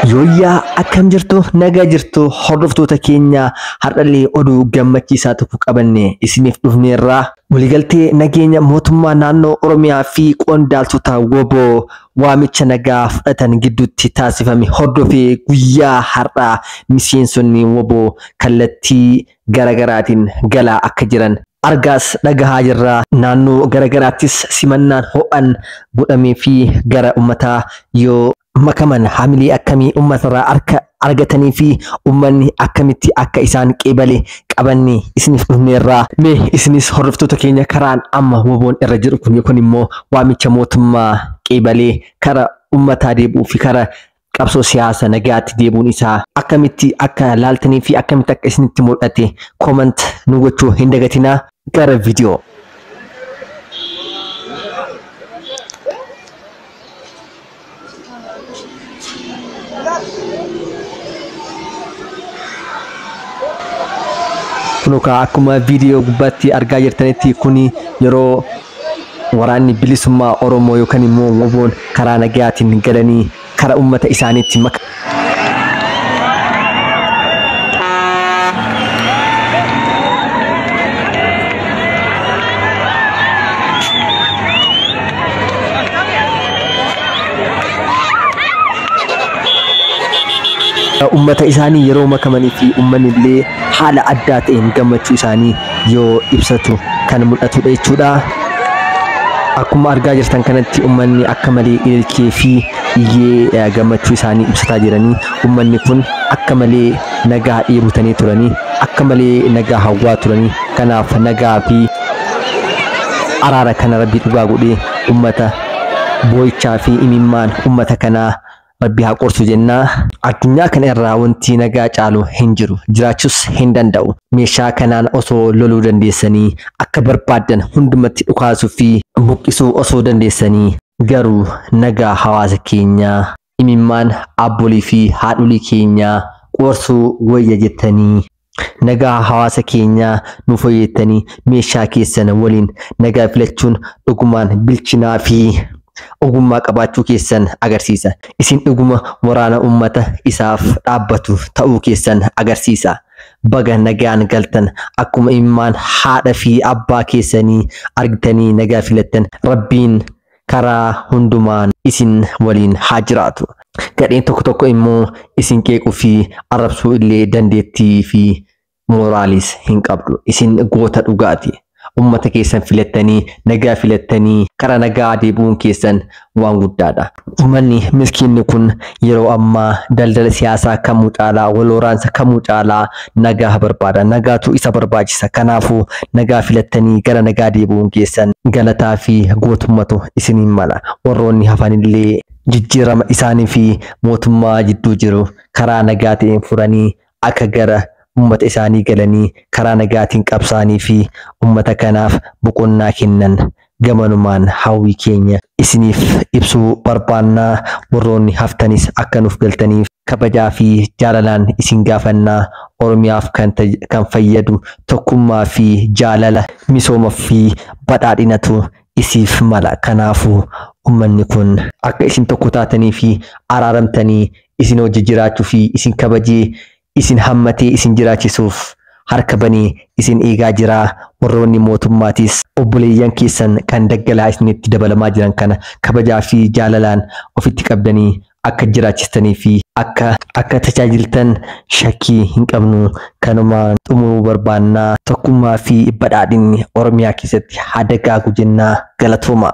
Yooyyaa akkam jirtu nagaa jirtu hordoftoota keenya har'allee oduu gammachiisaa tokko qabanne isiniif dhufneerra. Waliigaltee nageenya mootummaa naannoo Oromiyaa fi qondaaltota WBO waamicha nagaa fudhatan gidduutti taasifame hordofee guyyaa har'aa miseensonni WBO kallattii garagaraatiin galaa akka jiran argaas dhagahaa jirra. Naannoo garagaraattis simannaan ho'an godhamee fi gara uummataa yoo makaman hamilee akkamii uummatarraa harka argatanii fi uummanni akkamitti akka isaan qeebale qabanne isiniif dhufneerra. Mee isinis hordoftoota keenya karaan amma WBOn irra jiru kun yookaan immoo waamicha mootummaa qeebalee kara uummataa deebi'uu fi kara qabsoo siyaasa nagaatti deebi'uun isaa akkamitti akka laaltanii fi akkamitti akka isinitti mul'ate comment nu gochuu hin dagatinaa. Gara viidiyoo. Kunukaa akkuma viidiyoo gubbaatti argaa jirtanitti kuni yeroo waraanni bilisummaa Oromoo yookaan immoo WBOn karaa nagaatiin galanii kara uummata isaaniitti maka. Uummata isaanii yeroo makamanii fi uummanni illee haala addaa ta'een gammachuu isaanii yoo ibsatu kan mul'atudha jechuudha. Akkuma argaa jirtan kanatti uummanni akka malee ililchee fi iyyee gammachuu isaanii ibsataa jiranii uummanni kun akka malee nagaa dheebotanii turanii akka malee nagaa hawwaa turanii kanaaf nagaa fi araara kana rabbi dhugaa godhee uummata boo'ichaa fi imimmaan uummata kanaa Rabbi haa qorsu jennaa. Addunyaa kana irraa wanti nagaa caalu hin jiru. Jiraachuus hin danda'u. Meeshaa kanaan osoo loluu dandeessanii akka barbaaddan hundumatti dhukaasuu fi buqqisuu osoo dandeessanii garuu nagaa hawaasa keenyaa imimmaan abbolii fi haadholii keenyaa qorsuu wayya jettanii nagaa hawaasa keenyaa nuuf hojjettanii meeshaa keessan waliin nagaa filachuun dhugumaan bilchinaa fi ogummaa qabaachuu keessan agarsiisa. Isin dhuguma waraana uummata isaaf dhaabbatu ta'uu keessan agarsiisa. Baga nagaan galtan akkuma imimmaan haadha fi abbaa keessanii argitanii nagaa filattan Rabbiin karaa hundumaan isin waliin haa jiraatu. Gadheen tokko tokko immoo isin qeequu fi arrabsuu illee dandeettii fi mooraaliis hin qabdu. Isin goota dhugaati. Uummata keessan filattanii nagaa filattanii karaa nagaa deebi'uun keessan waan guddaadha. Uummanni miskiinni kun yeroo ammaa daldala siyaasaa kamuu caalaa wal waraansa kamuu caalaa nagaa barbaada. Nagaatu isa barbaachisa. Kanaafuu nagaa filattanii gara nagaa deebi'uun keessan galataa fi gootummatu isiniin mala. Warroonni hafanillee jijjiirama isaanii fi mootummaa jidduu jiru karaa nagaa ta'een furanii akka gara uummata isaanii galanii karaa nagaatiin qabsaanii fi uummata kanaaf boqonnaa kennan gamanumaan hawwii keenya isiniif ibsuu barbaannaa. Warroonni haftanis akka nuuf galtaniif kabajaa fi jaalalaan isin gaafannaa. Oromiyaaf kan fayyadu tokkummaa fi jaalala misooma fi badhaadhinatu isiif mala. Kanaafuu uummanni kun akka isin tokko taatanii fi araaramtanii isin hojii jiraachuu fi isin kabajee isin hammatee isin jiraachisuuf harka banee isin eegaa jira. Warroonni mootummaatis obboleeyyan keessan kan daggalaa isinitti dabalamaa jiran kana kabajaa fi jaalalaan ofitti qabdanii akka jiraachistanii fi akka tajaajiltan shakkii hin qabnu. Kanumaan xumuruu barbaannaa. Tokkummaa fi badhaadhinni Oromiyaa keessatti haa dagaagu jennaa. Galatooma.